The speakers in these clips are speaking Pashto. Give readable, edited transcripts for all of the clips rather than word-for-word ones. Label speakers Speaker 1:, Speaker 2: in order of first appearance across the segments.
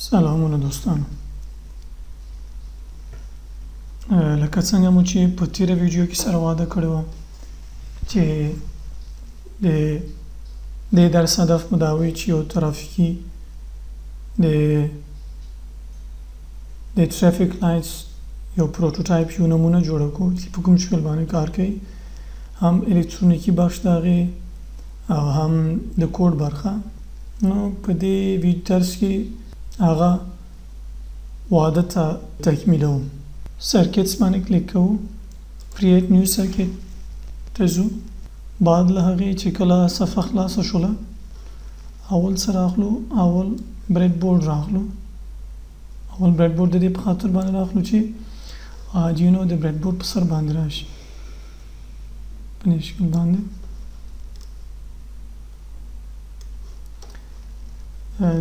Speaker 1: سلامونه دوستانو، لکه څنګه مو چې په تیره ویډیو کې سره وعده کړې وه چې د دې درس هدف مو دا وي چې یو ترافیکي د traffic lights یو prototype، یو نمونه جوړه کړو چې په کوم شکل باندې کار کوي، هم الکترونیکي بخش د هغې او هم د کوډ برخه. نو په دې درس کې هغه وعده ته تکمیلوم. Circuits باندې کلیک کوو، create new circuit ته ځو. بعد له هغې چې کله صفحه خلاصه شوله، اول څه راخلو؟ اول breadboard راخلو. اول breadboard د دې په خاطر باندې راخلو چې آرډینو د breadboard په سر باندې راشي په دې شکل باندې.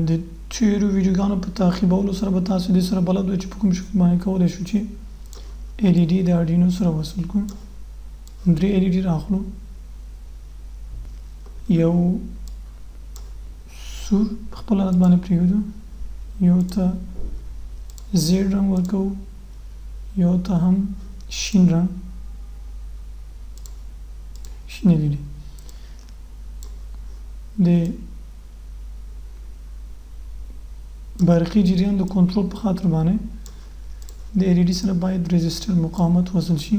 Speaker 1: د تیرو ویډیوګانو په تعقیبولو سره به تاسو دې سره بلد وئ چې په کوم شکل باندې کولی شو چې LED د آرډینو سره وصل کړو. درې LED راخلو، یو سور په خپل حالت باندې پرېږدو، یو ته زیړ رنګ ورکوو، یو ته هم شین رنګ، شین LED. د برقي جریان د کنټرول په خاطر باندې د LED سره باید resistor مقاومت وصل شي.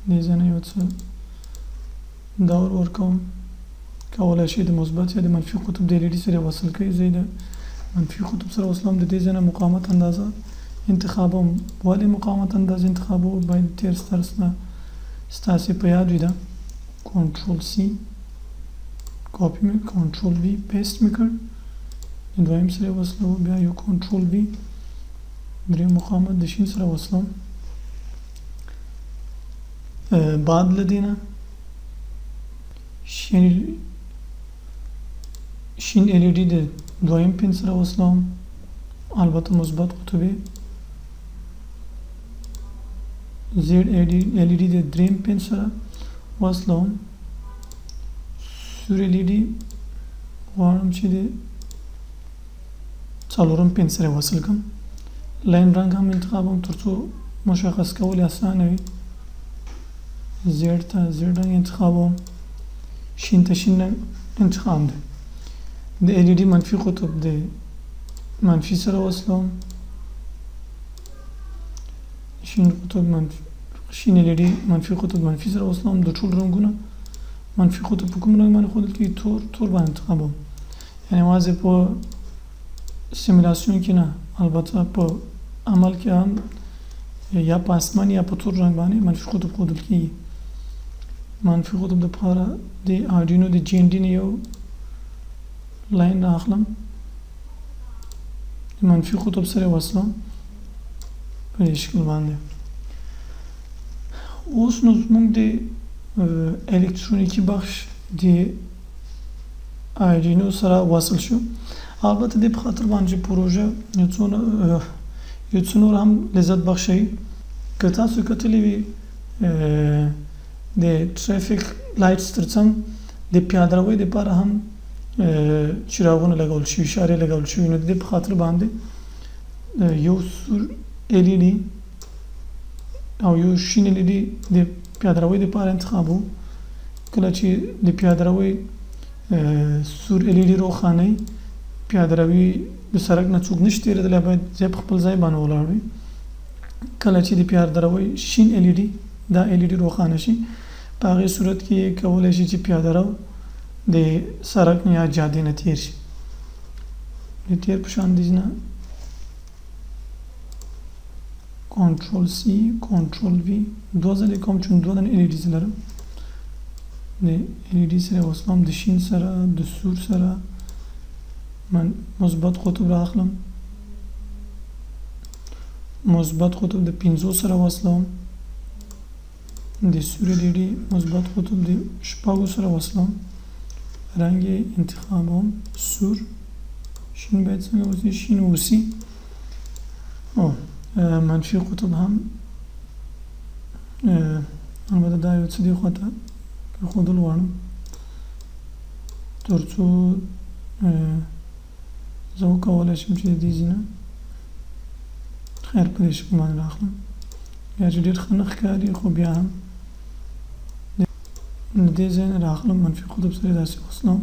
Speaker 1: دې ځای نه یو څه دور ورکوم، کولی شئ د مثبت یا د منفي قطب د LED سره وصل کړئ. زه یې د منفي قطب سره وصلوم. د دې ځای نه مقاومت اندازه انتخابوم. ولې مقاومت اندازه انتخابوم؟ باید تېر درس نه ستاسې په یاد وي. ده control C کاپي مې، control V paste مې کړ، د دویم سره یې وصلوو، بیا یو control V، دریم مقاومت د شین سره وصلوم. بعد له دې نه شین LED د دویم pin سره وصلوم، البته مثبت قطب یې. زیړ LED د دریم pin سره وصلوم. سور LED غواړم چې د څلورم pin سره وصل کړم. line رنګ هم انتخابوم ترڅو مشخص کول یې اسانه وي. زیړ ته زیړ رنګ انتخابوم، شین ته شین رنګ انتخاب دی. د LED منفي قطب د منفي سره وصلوم، شین قطب منفي، شین LED منفي قطب منفي سره وصلوم. د ټول رنګونه منفي قطب په کوم رنګ باندې ښودل کېږي؟ تور، تور باندې انتخابوم. یعنې یوازې په سیمولاسیون کې نه، البته په عمل کې هم یا په اسمان یا په تور رنګ باندې منفي قطب ښودل کېږي. منفي قطب دپاره د آرډینو د GND نه یو line راخلم، د منفي قطب سره وصلوم په دې شکل باندې. اوس نو زموږ د الکترونیکي بخش د آرډینو سره وصل شو. البته دې په خاطر باندې چې پروژه یو څه نور هم لذت بخښوي. که تاسو کتلي وي د traffic lights ترڅنګ د پیاده روۍ دپاره هم چراغونه لګول شوي، اشارې لګول شوي. نو د دې په خاطر باندې یو سور LED او یو شین LED د پیاده روۍ دپاره انتخابوو. کله چې د پیاده روۍ سور LED روښانه وي، پیاده روي د سړک نه څوک نشي تېرېدلی، باید ځای په خپل ځای باندې ولاړ وي. کله چې د پیاده روۍ شین LED، دا LED روښانه شي، په هغې صورت کې کولی شي چې پیاده رو د سړک نه یا جادې نه تېر شي. د تېر په شان دې نه control C control V دوه ځلې کوم، چون دوه دانې LED لرم. د LED سره وصلوم، د شین سره، د سور سره من مثبت قطب راخلم، مثبت قطب د پنځو سره وصلوم، د سور LED مثبت قطب د شپږو سره وصلوم. رنګ یې انتخابوم سور، شین باید څنګه اوسي؟ شین اوسي. او منفي قطب هم البته دا یو څه دې خوا ته پرېښودل غواړم ترڅو زه وکولی شم چې د دې ځای نه خیر په دې شکل باندې راخلم، بیا چې ډېر ښه نه ښکاري خو بیا هم له دې ځای نه راخلم، منفي قطب سره داسې وصلوم.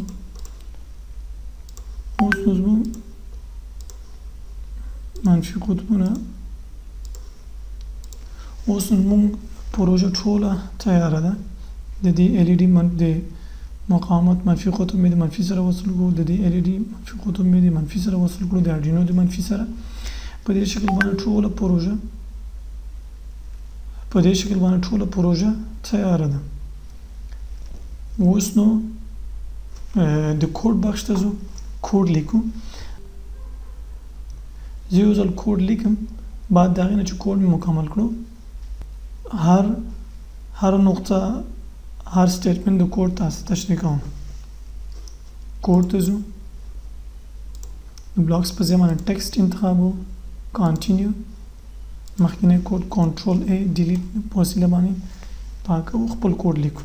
Speaker 1: اوس نو زموږ منفي قطبونه، اوس نو موږ پروژه ټوله تیاره ده. د دې ال ای ډي د مقاومت منفي قطب مې د منفي سره وصل کړو، د دې ال ای ډي منفي قطب مې د منفي سره وصل کړو، د ارډینو د منفي سره. په دې شکل باندې ټوله پروژه، په دې شکل باندې ټوله پروژه تیاره ده. اوس نو د کوډ بخش ته ځو، کوډ لیکو. زه یو ځل کوډ لیکم، بعد د هغې نه چې کوډ مې مکمل کړو، هر نقطه، هر statement د کوډ تاسو تشریح کوم. کوډ ته ځو، د blocks په ځای باندې text انتخابو، continue، مخکینی کوډ control A delete په وسیله باندې پاکو، خپل کوډ لیکو.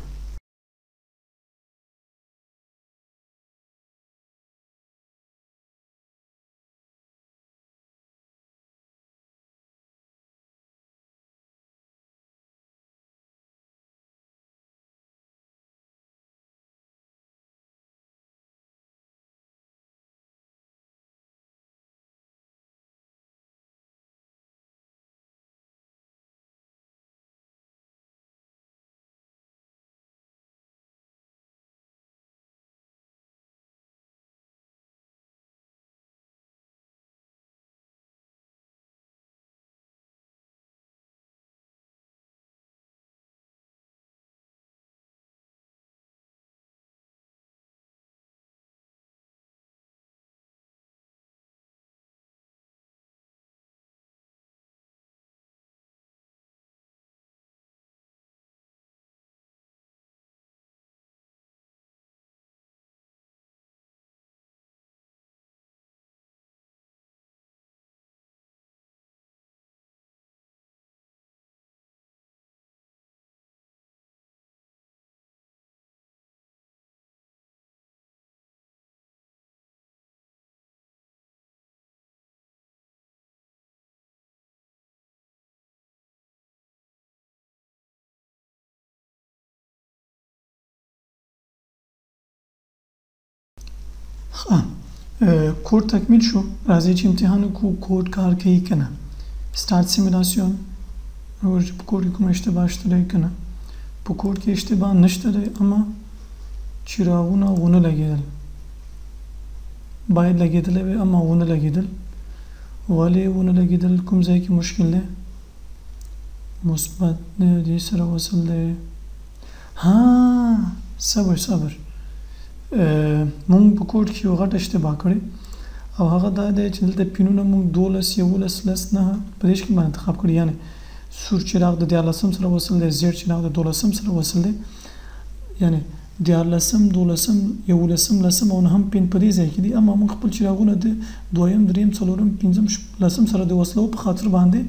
Speaker 1: ښه کوډ تکمیل شو. راځئ چې امتحان وکړو کوډ کار کوي که نه. start Simulation، وګورئ چې په کوډ کې کومه اشتباه شته دی که نه. په کوډ کې اشتباه نشته دی، اما چراغونه ونه لګېدل، باید لګېدلی وي اما ونه لګېدل. ولې ونه لګېدل؟ کوم ځای کې مشکل دی؟ مثبت دی، دې سره وصل دی. ها صبر صبر، مونږ په کوډ کې یو غټه اشتباه کړې او هغه دا دی چې دلته پینونه مونږ 12، 11، 10، 9 په دې شکل باندې انتخاب کړي. یعنې سور چراغ د 13 سره وصل دی، زیړ چراغ د 12 سره وصل دی. یعنې 13، 12، 11، 10 او 9 پین په دې ځای کې دي، اما موږ خپل چراغونه د دویم، دریم، څلورم، پنځم، لسم سره د وصلو په خاطر باندې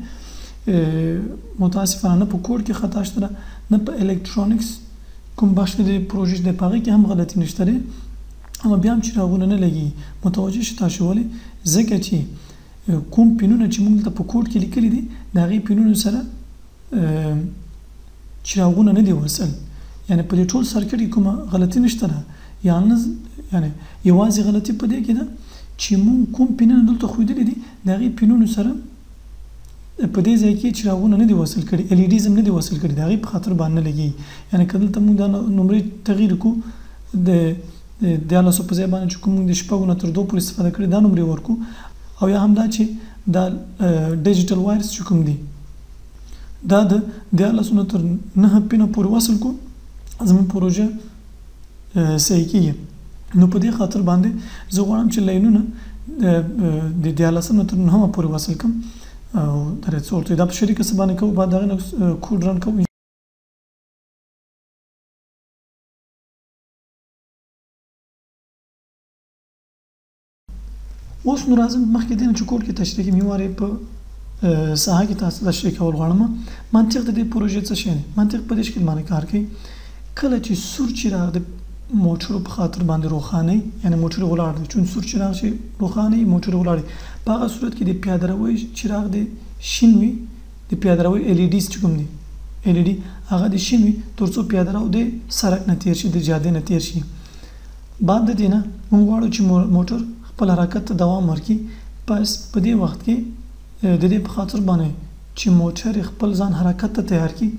Speaker 1: متاسفانه نه په کوډ کې خطا شته ده، نه په electronics کوم بخش کې د پروژې د په هغې کې هم غلطي نشته دی، اما بیا هم چراغونه نه لګېږي. متوجه شئ تاسو ولې؟ ځکه چې کوم پینونه چې موږ دلته په کوډ کې لیکلي دي د هغې پینونو سره چراغونه نه دي وصل. یعنې په دې ټول circuit کې کومه غلطي نشته ده، یعنې یوازې غلطي په دې کې ده چې موږ کوم پینونه دلته ښودلي دي د هغې پینونو سره په دې ځای کې چراغونه نه دي وصل کړي، LEDs هم نه دي وصل کړي، د هغې په خاطر باندې نه لګېږي. یعنې که دلته موږ دا نمرې تغییر کړو، د 13 په ځای باندې چې کوم موږ د 6 نه تر 2 پورې استفاده کړې دا نمرې ورکړو، او یا هم دا چې دا digital wires چې کوم دي دا د 13 نه تر 9 پینو پورې وصل کړو، زموږ پروژه صحیح کېږي. نو په دې خاطر باندې زه غواړم چې لاینونه د 13 نه تر 9 پورې وصل کړم او درې څو ورته دا په شریکه څه باندې کوو، بعد هغې نه کوډ run کوو. اوس نو راځم مخکې دې نه چې کوډ کې تشریح کړم، یو وار یې په ساحه کې تاسو تشریح کول غواړم. منطق د دې پروژې څه شی دی؟ منطق په دې شکل باندې کار کوي، کله چې سور چراغ د موټرو په خاطر باندې روښانه وي، یعنې موټر ولاړ دی، چون سور چراغ چې روښانه وي موټر ولاړ وي، په هغه صورت کې د پیاده روۍ چراغ د شین وي، د پیاده روۍ ال ای ډیز چې کوم دي ال ای ډي هغه د شین وي ترڅو پیاده رو د سرک نه تیر شي، د جادې نه تیر شي. بعد د دې نه موږ غواړو چې موټر خپل حرکت ته دوام ورکړي. پس په دې وخت کې د دې په خاطر باندې چې موټر خپل ځان حرکت ته تیار کړي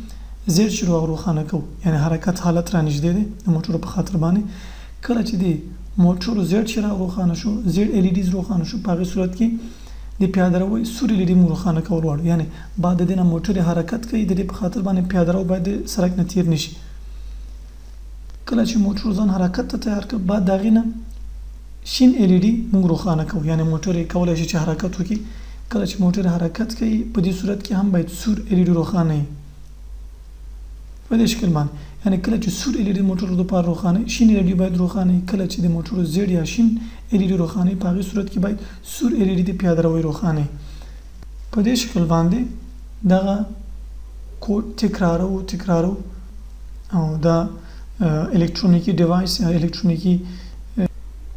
Speaker 1: زیړ چراغ روښانه کوو، یعنې حرکت حالت رانږدې دی د موټرو په خاطر باندې. کله چې د موټرو زیړ چراغ روښانه شو، زیړ ال ای ډیز روښانه شو، په هغې صورت کې د پیاده روۍ سور ال ای ډي موږ روښانه کول غواړو، یعنې بعد د دې نه موټر حرکت کوي، د دې په خاطر باندې پیاده رو باید د سرک نه تیر نه شي. کله چې موټر ځان حرکت ته تیار کړ، بعد د هغې نه شین ال ای ډي موږ روښانه کوو، یعنې موټر یې کولی شي چې حرکت وکړي. کله چې موټر حرکت کوي په دې صورت کې هم باید سور ال ای ډي روښانه وي په دې شکل باندې، یعنې کله چې سور ال ای ډي موټر دپاره روښانه وي، شین ال ای ډي باید روښانه وي. کله چې د موټرو زیړ یا شین ال ای ډي روښانه وي، په هغې صورت کې باید سور ال ای ډي د پیاده روۍ روښانه وي. په دې شکل باندې دغه کوډ تکرارو او دا الکترونیکي device یا الکترونیکي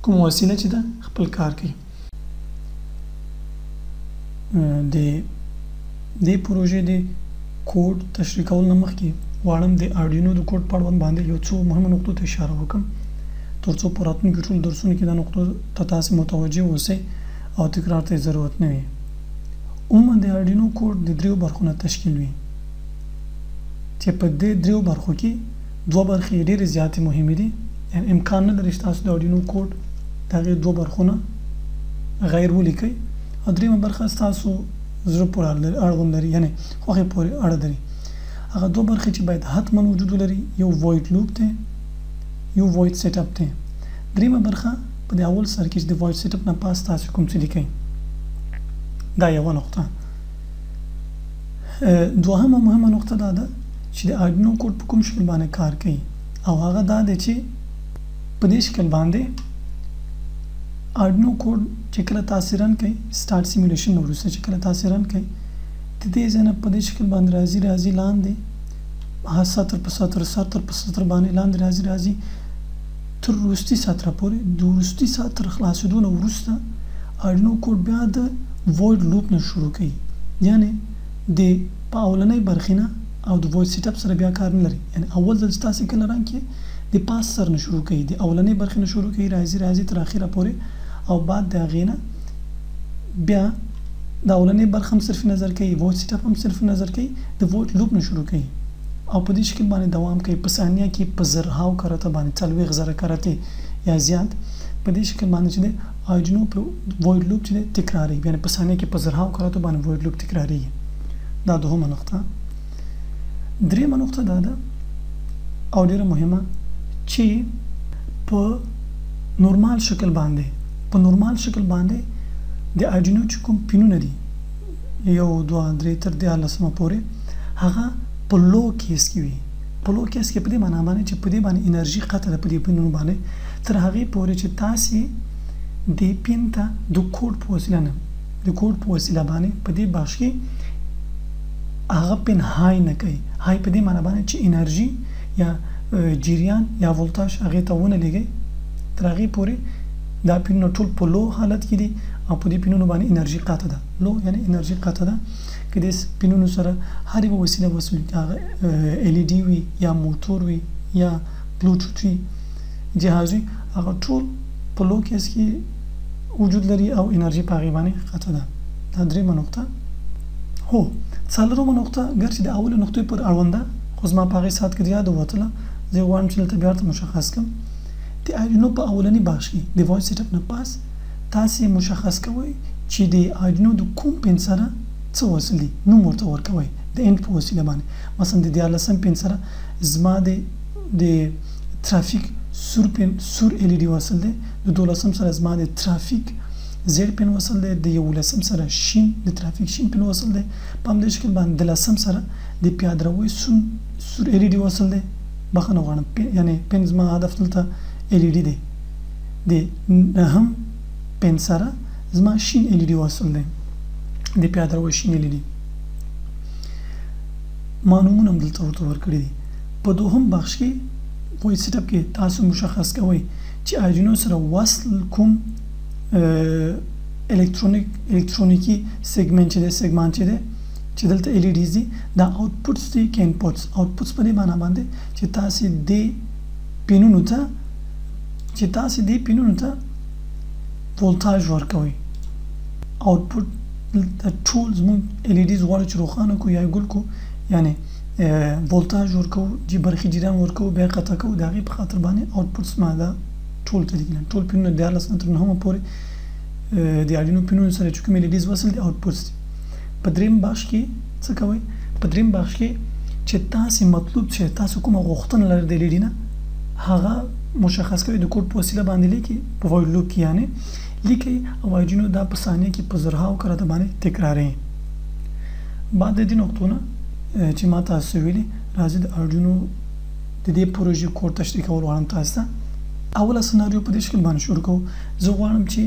Speaker 1: کوم وسیله چې ده خپل کار کوي. د دې پروژې د کوډ تشریح کولو نه مخکې غواړم د آرډینو د کوډ په اړوند باندې یو څو مهمو نقطو ته اشاره وکړم، ترڅو په راتلونکي ټولو درسونو کې دا نقطو ته تاسې متوجه اوسئ او تکرار ته یې ضرورت نه وي. عموما د آرډینو کوډ د دریو برخو نه تشکیل وي، چې په دې دریو برخو کې دوه برخې یې ډېرې زیاتې مهمې دي، یعنې امکان نه لري چې تاسو د آرډینو کوډ د هغې دوه برخو نه غیر ولیکئ، او دریمه برخه ستاسو زړه پورې اړوند لري، یعنې خوښې پورې اړه لري. هغه دوه برخې چې باید حتما وجود ولري، یو void loop دی، یو void setup دی. دریمه برخه په دې اول سر کې چې د void setup نه پاس تاسو کوم څه لیکئ، دا یوه نقطه. دوهمه مهمه نقطه دا ده چې د آرډینو کوډ په کوم شکل باندې کار کوي، او هغه دا دی چې په دې شکل باندې آرډینو کوډ چې کله تاسې run کوئ، start simulation نه وروسته چې کله تاسې run کوئ، د دې ځای نه په دې شکل باندې راځي راځي لاندې سطر په سطر سطر په سطر باندې لاندې راځي راځي تر وروستي سطره پورې. د وروستي سطر خلاصېدو نه وروسته آرډینو کوډ بیا د void loop نه شروع کوي، یعنې د په اولنۍ برخې نه او د void setup سره بیا کار نه لري. یعنې اول ځل چې تاسې کله run کړئ د پاس سر نه شروع کوي، د اولنۍ برخې نه شروع کوي، راځي راځي تر اخره پورې، او بعد د هغې نه بیا د اولنۍ برخه هم صرف نظر کوي، void setup هم صرف نظر کوي، د void loop نه شروع کوي، او په دې شکل باندې دوام کوي. په ثانیه کې په زرهاو کرته باندې، 40,000 کرتې یا زیات په دې شکل باندې چې دی آرډینو په void loop چې دی تکرارېږي، یعنې په ثانیه کې په زرهاو کرتو باندې void loop تکرارېږي. دا دوهمه نقطه. دریمه نقطه دا ده او ډېره مهمه چې په نورمال شکل باندې، په نورمال شکل باندې د آرډینو چې کوم pin ونه دي 1 2 3 تر 13 پورې، هغه په low case کې وي. په low case کې په دې معنا باندې چې په دې باندې انرژي قطع ده، په دې pin ونو باندې تر هغې پورې چې تاسې دې pin ته د کوډ په وسیله نه، د کوډ په وسیله باندې په دې بخش کې هغه pin high نه کوي. high په دې معنا باندې چې انرژي یا جریان یا ولتاژ هغې ته ونه لېږئ، تر هغې پورې دا pin ونه ټول په low حالت کې دي او په دې pin ونو باندې انرژي قطع ده. low یعنې انرژي قطع ده. که دې pin ونو سره هر یوه وسیله وصل وي، هغه ال ای ډي وي یا موتور وي یا بلوټوت وي جهاز وي، هغه ټول په low case کې وجود لري او انرژي په هغې باندې قطع ده. دا درېیمه نقطه. هو څلورمه نقطه، ګر چې د اولې نقطې پر اړوند ده، خو زما په هغې ساعت کې یاد ووتله، زه یې غواړم چې دلته بیا ورته مشخص کړم. د آرډینو په اولني بخش کې د void setup نه پس تاسې مشخص کوئ چې د آرډینو د کوم pin سره څه وصل دي، نوم ورته ورکوئ د int په وسیله باندې. مثلا د 13 pin سره زما د ترافیک سور pin سور ال ای ډي وصل دی، د 12 سره زما د ترافیک زیړ pin وصل دی، د 11 سره شین د ترافیک شین pin وصل دی. په همدې شکل باندې د 10 سره د پیاده روۍ سور ال ای ډي وصل دی. بخښنه غواړم، یعنې pin زما هدف دلته ال ای ډي دی. د 9 pin سره زما شین ال ای ډي وصل دی، د پیاده روۍ شین ال ای ډي. ما نومونه هم دلته ورته ورکړي دي. په دوهم بخش کې void setup کې تاسو مشخص کوئ چې آرډینو سره وصل کوم الکترونیکي segment چې دی، segment چې دی، چې دلته LEDs دي، دا outputs دي که inputs؟ Outputs په دې معنا باندې چې تاسې دې پینونو ته، چې تاسې دې پینونو ته ولتاژ ورکوئ. Output دلته ټول زموږ LEDs غواړو چې روښانه کړو یا یې ګل کړو، یعنې ولتاژ ورکوو، چې برقي جریان ورکوو، بیا قطع کوو، د هغې په خاطر باندې outputs ما دا ټول ته لیکلي. ټول پینونه 13 نه تر نهمه پورې د Arduino پینونو سره چې کوم LEDs وصل دي، outputs دي. په دریم بخش کې څه کوئ؟ په دریم بخش کې چې تاسې مطلوب، چې تاسو کومه غوښتنه لرئ د LED نه، هغه مشخص کوئ، د کوډ په وسیله باندې لیکئ، په void loop کې یعنې لیکئ، او Arduino دا په ثانیه کې په زرهاو کرته باندې تکراروي. بعد د دې نقطو نه چې ما تاسو ویلي، راځي د Arduino د دې پروژې کوډ تشریح کول غواړم تاسو ته. اوله سناریو په دې شکل باندې شروع کوو. زه غواړم چې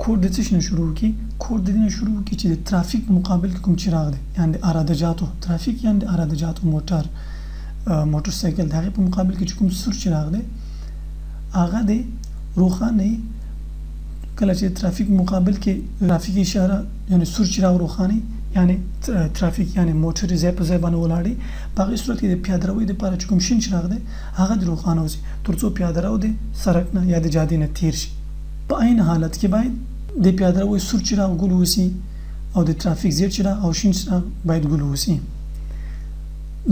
Speaker 1: کوډ د څه شي نه شروع وکړي؟ کوډ د دې نه شروع وکړي چې د ترافیک په مقابل کې کوم چراغ دی، یعنې د عراده جاتو ترافیک، یعنې د عراده جاتو موټر، موټر سایکل، د هغې په مقابل کې چې کوم سور چراغ دی هغه دی روښانه. کله چې ترافیک مقابل کې ترافیکي اشاره، یعنې سور چراغ روښانه، یعنې ترافیک، یعنې موټر ځای په ځای باندې ولاړې، په هغې صورت کې د پیاده روۍ دپاره چې کوم شین چراغ دی هغه دې روښانه اوسي، تر څو پیاده رو د سړک نه یا د جادې نه تیر شي. په عین حالت کې باید د پیاده روۍ سور چراغ ګل اوسي او د ترافیک زیړ چراغ او شین چراغ باید ګل اوسي.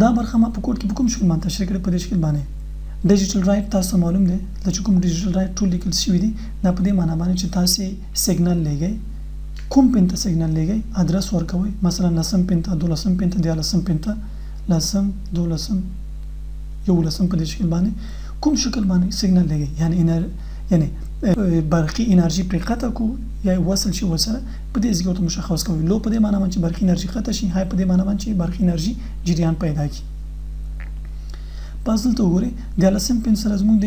Speaker 1: دا برخه ما په کوډ کې په کوم شکل باندې تشریح کړې؟ په دې شکل باندې. Digital write تاسو معلوم دی، دلته چې کوم digital write ټول لیکل شوي دي، دا په دې معنا باندې چې تاسې سیګنل لیږئ، کوم pin ته سیګنل لیږئ، ادرس ورکوئ، مثلا لسم pin ته، 12 pin ته، 13 pin ته، لسم، 12، 11، په دې شکل باندې کوم شکل باندې سیګنل لیږئ، یعنې برقي انرژي پرې قطع کړو یا وصل شي ورسره، په دې ځای کې ورته مشخص کوئ. Low په دې معنا باندې چې برقي انرژي قطع شي، high په دې معنا باندې چې برقي انرژي جریان پیدا کړي. پس دلته وګورئ، 13 pin سره زموږ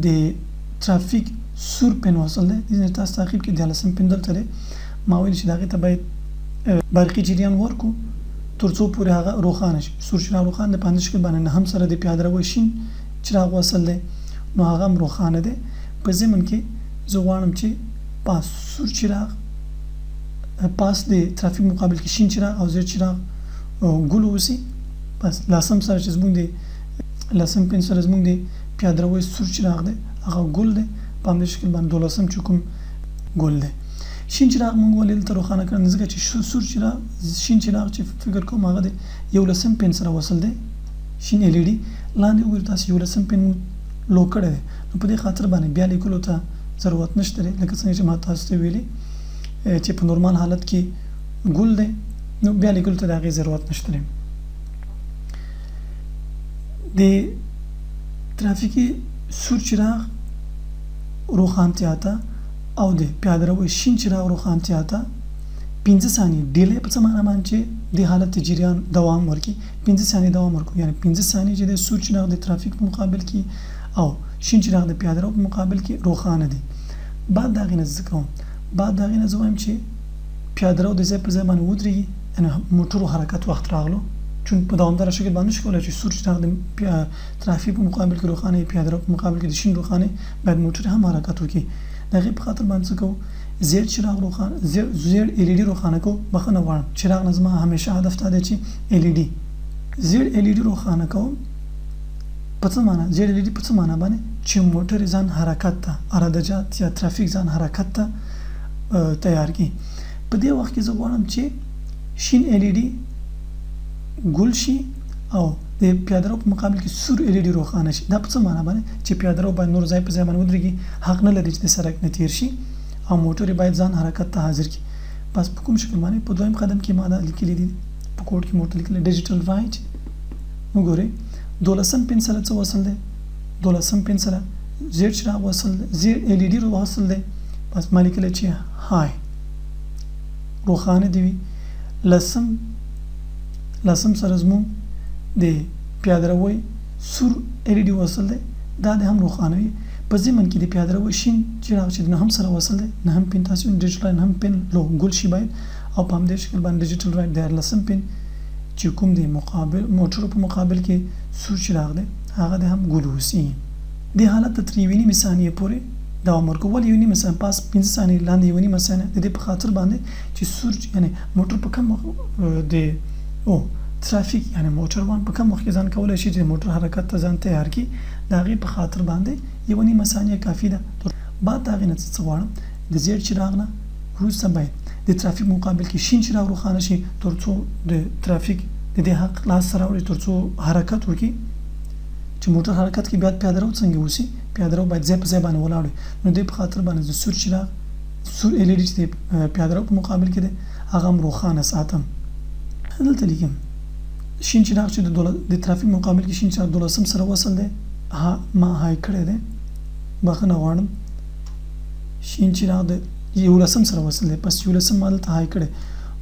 Speaker 1: د ترافیک سور pin وصل دی. دې ځای تاسو تعقیب کړئ، 13 pin دلته دی. ما ویل چې د هغې ته باید برقي جریان ورکړو تر څو پورې هغه روښانه شي. سور چراغ روښانه دی، په همدې شکل باندې نهم سره د پیاده روۍ شین چراغ وصل دی، نو هغه هم روښانه دی. په ضمن کې زه غواړم چې پاس سور چراغ، پاس د ترافیک مقابل کې شین چراغ او زیړ چراغ ګل اوسي. پس لسم سره چې زموږ د لسم pin سره زموږ د پیاده روۍ سور چراغ دی هغه ګل دی، په همدې شکل باندې 12 چې کوم ګل دی. شین چراغ موږ ولې دلته روښانه کړم؟ ځکه چې سور چراغ، شین چراغ چې فکر کوم هغه د 11 pin سره وصل دی، شین LED لاندې وګورئ تاسو، 11 pin موږ low کړی دی، نو په دې خاطر باندې بیا لیکلو ته ضرورت نشته دی. لکه څنګه چې ما تاسو ته ویلي چې په نورمال حالت کې ګل دی، نو بیا لیکلو ته د هغې ضرورت نشته دی. د ترافیکي سور چراغ روښانتیا ته او د پیاده روۍ شین چراغ روښانتیا ته 5 ثانیې delay، په څه معنا باندې چې دې حالت ته جریان دوام ورکړي، 5 ثانیې دوام ورکړو، یعنې 5 ثانیې چې د سور چراغ د ترافیک په مقابل کې او شین چراغ د پیاده رو په مقابل کې روښانه دی. بعد د هغې نه څه کوم؟ بعد د هغې نه زه وایم چې پیاده رو د ځای په ځای باندې ودرېږي، یعنې موټرو حرکت وخت راغلو، چون په دوامداره شکل باندې نشي کولی چې سور چراغ د ترافیک په مقابل کې روښانه وي، پیاده رو په مقابل کې د شین روښانه، باید موټر هم حرکت وکړي. د هغې په خاطر باندې څه کوو؟ زیړ چراغ روښانه، زیړ LED روښانه کوو. بخښنه غواړم، چراغ نه زما همیشه هدف دا دی چې LED، زیړ LED روښانه کوم. په څه معنا زیړ LED؟ په څه معنا باندې چې موټر ځان حرکت ته، عراده جات یا ترافیک ځان حرکت ته تیار کړي. په دې وخت کې زه غواړم چې شین LED ګل شي او د پیاده رو په مقابل کې سور LED روښانه شي. دا په څه معنا باندې چې پیاده رو باید نور ځای په ځای باندې ودرېږي، حق نه لري چې د سړک نه تیر شي او موټر یې باید ځان حرکت ته حاضر کړي. پس په کوم شکل باندې؟ په دویم قدم کې ما دا لیکلي دي، په کوډ کې مې ورته لیکلي digital write. وګورئ 12 pin سره څه وصل دی؟ 12 pin سره زیړ چراغ وصل دی، زیړ LED وصل دی. پس ما لیکلی چې high روښانه دی وي. لسم سره زموږ د پیاده روۍ سور LED وصل دی، دا د هم روښانه وي. په ضمن کې د پیاده روۍ شین چراغ چې د نهم سره وصل دی، نهم pin تاسو digital write نهم pin low ګل شي باید، او په همدې شکل باندې digital write 13 pin چې کوم د مقابل موټرو په مقابل کې سور چراغ دی هغه د هم ګل اوسي. دې حالت ته تر 1.5 ثانیې پورې دوام ورکړو. ولې یو نیمه ثانیه پاس 5 ثانیې، لاندې یو نیمه ثانیه؟ د دې په خاطر باندې چې سور یعنی موټر په کم وخت د او ترافیک یعنی موټروان په کم وخت کې ځان کولای شي چې موټر حرکت ته ځان تیار کړي، د هغې په خاطر باندې یوه نیمه ثانیه کافي ده. بعد د هغې نه څه غواړم، د زیړ چراغ نه وروسته باید د ترافیک مقابل کې شین چراغ روښانه شي ترڅو د ترافیک د دې حق لاس ته راوړي ترڅو حرکت وکړي. چې موټر حرکت کوي باید پیاده رو څنګه اوسي، پیاده رو باید ځای په ځای باندې ولاړ وي. نو دې په خاطر باندې د سور چراغ سور ال ای ډي چې د پیاده رو په مقابل کې دی هغه هم روښانه ساتم. دلته لیکم شین چراغ چې د ترافیک مقابل کې شین چراغ دولسم سره وصل دی، ها ما های کړی دی، بخښنه غواړم، شین چراغ د یولسم سره وصل دی، پس یولسم ما دلته های کړی.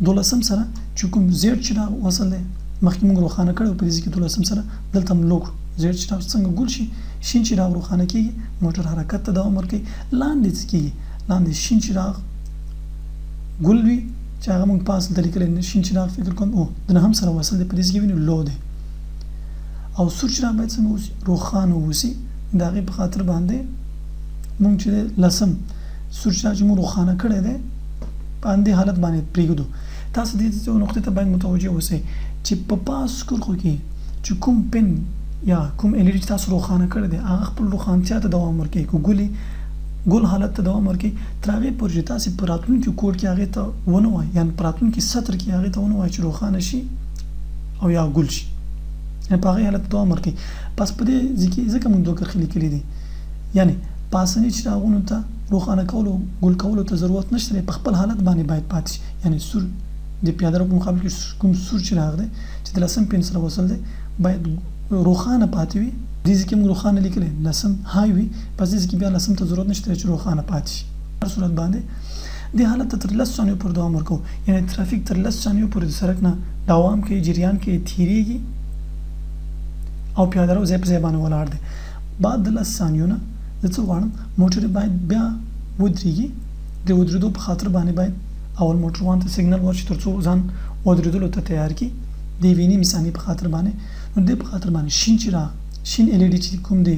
Speaker 1: دولسم سره چې کوم زیړ چراغ وصل دی مخکې موږ روښانه کړی په دې ځای کې دولسم سره دلته هم لو کړو، زیړ چراغ څنګه ګل شي شین چراغ روښانه کیږي، موټر حرکت ته دوام ورکوي. لاندې څه کیږي، لاندې شین چراغ ګل وي چې هغه موږ پاس دلته لیکلی نه شین چراغ فکر کوم او د نهم سره وصل دی، په دې ځای کې وینو لو دی. او سور چراغ باید څنګه اوسي، روښانه اوسي. د هغې په خاطر باندې موږ چې لسم سور چراغ چې موږ روښانه کړی دی په همدې حالت باندې پرېږدو. تاسو دې یو نقطې ته باید متوجه اوسئ چې په پاس کرښو کې چې کوم پن یا کوم ال ای ډي چې تاسو روښانه کړی دی هغه خپل روښانتیا ته دوام ورکوي، که ګلي ګل حالت ته دوام ورکوي تر هغې پورې چې تاسې په راتلونکي کوډ کې هغې ته ونه وایئ، یعنې په راتلونکي سطر کې هغې ته ونه وایئ چې روښانه شي او یا ګل شي، یعنې په هغې حالت ته دوام ورکوي. پس په دې ځای کې ځکه موږ دوه کرښې لیکلي دي، یعنې پاسني چراغونو ته روښانه کولو ګل کولو ته ضرورت نشته دی، په خپل حالت باندې باید پاتې شي. یعنې سور د پیاده رو په مقابل کې کوم سور چراغ دی چې د لسم پین سره وصل دی باید روښانه پاتې وي. دې ځای کې موږ روښانه لیکلی لسم های وي، پس دې ځای کې بیا لسم ته ضرورت نشته چې روښانه پاتې شي. هر صورت باندې دې حالت ته تر 10 ثانیو پورې دوام ورکوو، یعنې ترافیک تر 10 ثانیو پورې د سړک نه دوام کوي، جریان کوي، تیریږي او پیاده رو ځای په ځای باندې ولاړ دی. بعد د 10 ثانیو نه زه څه غواړم، موټر باید بیا ودرېږي. د ودرېدو په خاطر باندې باید اول موټروان ته سیګنل ورشي ترڅو ځان ودرېدلو ته تیار کړي د یوې نیمې ثانیې په خاطر باندې. نو دې په خاطر باندې شین چراغ شین ال ای ډي چې کوم دی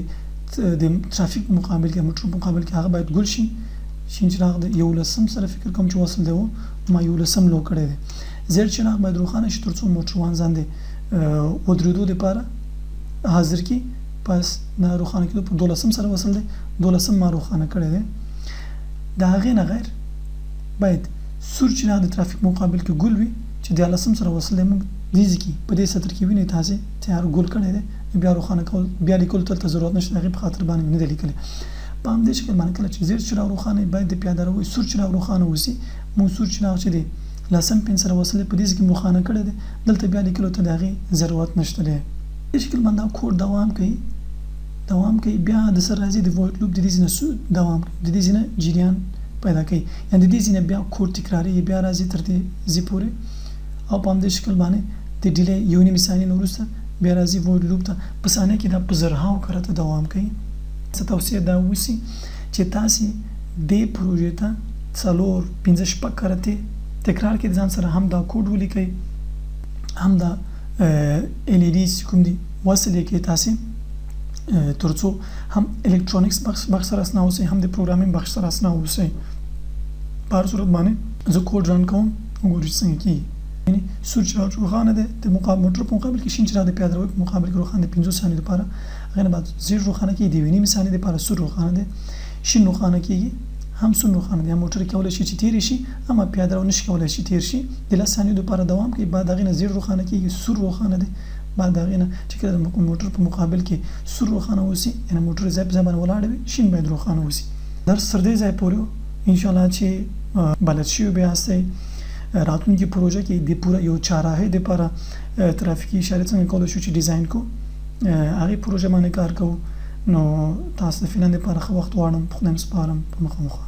Speaker 1: د ترافیک په مقابل کې موټر په مقابل کې هغه باید ګل شي. شین چراغ د یولسم سره فکر کوم چې وصل دی و ما یولسم لو کړی دی. زیړ چراغ باید روښانه شي ترڅو موټروان ځان د ودرېدو دپاره حاضر کړي. پس نه روښانه کېدو په دولسم سره وصل دی، دولسم ما روښانه کړی دی. د هغې نه غیر باید سور چراغ د ترافیک مقابل کې ګل وي چې دیارلسم سره وصل دی. موږ دې ځای کې په دې سطر کې وینئ تاسې تیار ګل کړی دی، بیا روښانه کول بیا لیکلو ته ضرورت نشته، هغې په خاطر باندې مې نه دی لیکلی. په همدې شکل باندې کله چې زیړ چراغ روښانه وي باید د پیاده روۍ سور چراغ روښانه اوسي. موږ سور چراغ چې دی لسم پین سره وصل دی په دې ځای کې روښانه کړی دی، دلته بیا لیکلو ته د هغې ضرورت نشته دی. دې شکل باندې دا کوډ دوام کوي دوام کوي، بیا د سره راځي د void loop د دې ځای نه دوام کوي، د دې ځای نه جریان پیدا کوي، یعنې د دې ځای نه بیا کوډ تکرارېږي، بیا راځي تر دې ځای پورې او په همدې شکل باندې د delay یو نیمې ثانیې نه وروسته بیا راځي void loop ته. په ثانیه کې دا په زرهاو کرته دوام کوي. څه توصیه دا وسي چې تاسې دې پروژې ته 4، 5، 6 کرتې تکرار کړئ، ځان سره هم دا کوډ ولیکئ هم دا ال ای ډي چې کوم دي وصل یې کړئ تاسې، ترڅو هم الکترونیکس بخش سره آشنا اوسئ هم د programming بخش سره آشنا اوسئ. په هر صورت باندې زه کوډ run کوم وګورئ چې څنګه کېږي. یعنې سور چراغ روښانه دی د موټر په مقابل کې، شین چراغ د پیاده روۍ په مقابل کې روښانه دی 5 ثانیې لپاره، هغې نه بعد زیړ روښانه کېږي د یوې نیمې ثانیې لپاره، سور روښانه دی، شین روښانه کېږي، هم سور روښانه دی، هم موټر کولی شي چې تېر شي، اما پیاده رو نشي کولی چې تېر شي. د 10 ثانیو لپاره دوام کوي، بعد هغې نه زیړ روښانه کېږي، سور روښانه دی، بعد هغې نه چې کله د موټر په مقابل کې سور روښانه اوسي یعنې موټر ځای په ځای باندې ولاړ وي، شین باید روښانه اوسي. درس تر دې ځای پورې ان شاء الله چې بلد شوي به یاستئ. راتلونکي پروژه کې د پوره یو چهارراهې دپاره ترافیکي اشارې څنګه کولی شو چې ډیزاین کړو هغې پروژه باندې کار کوو. نو تاسو د فعلا دپاره ښه وخت غواړم، په خدای مو سپارم، په مخه مو ښه.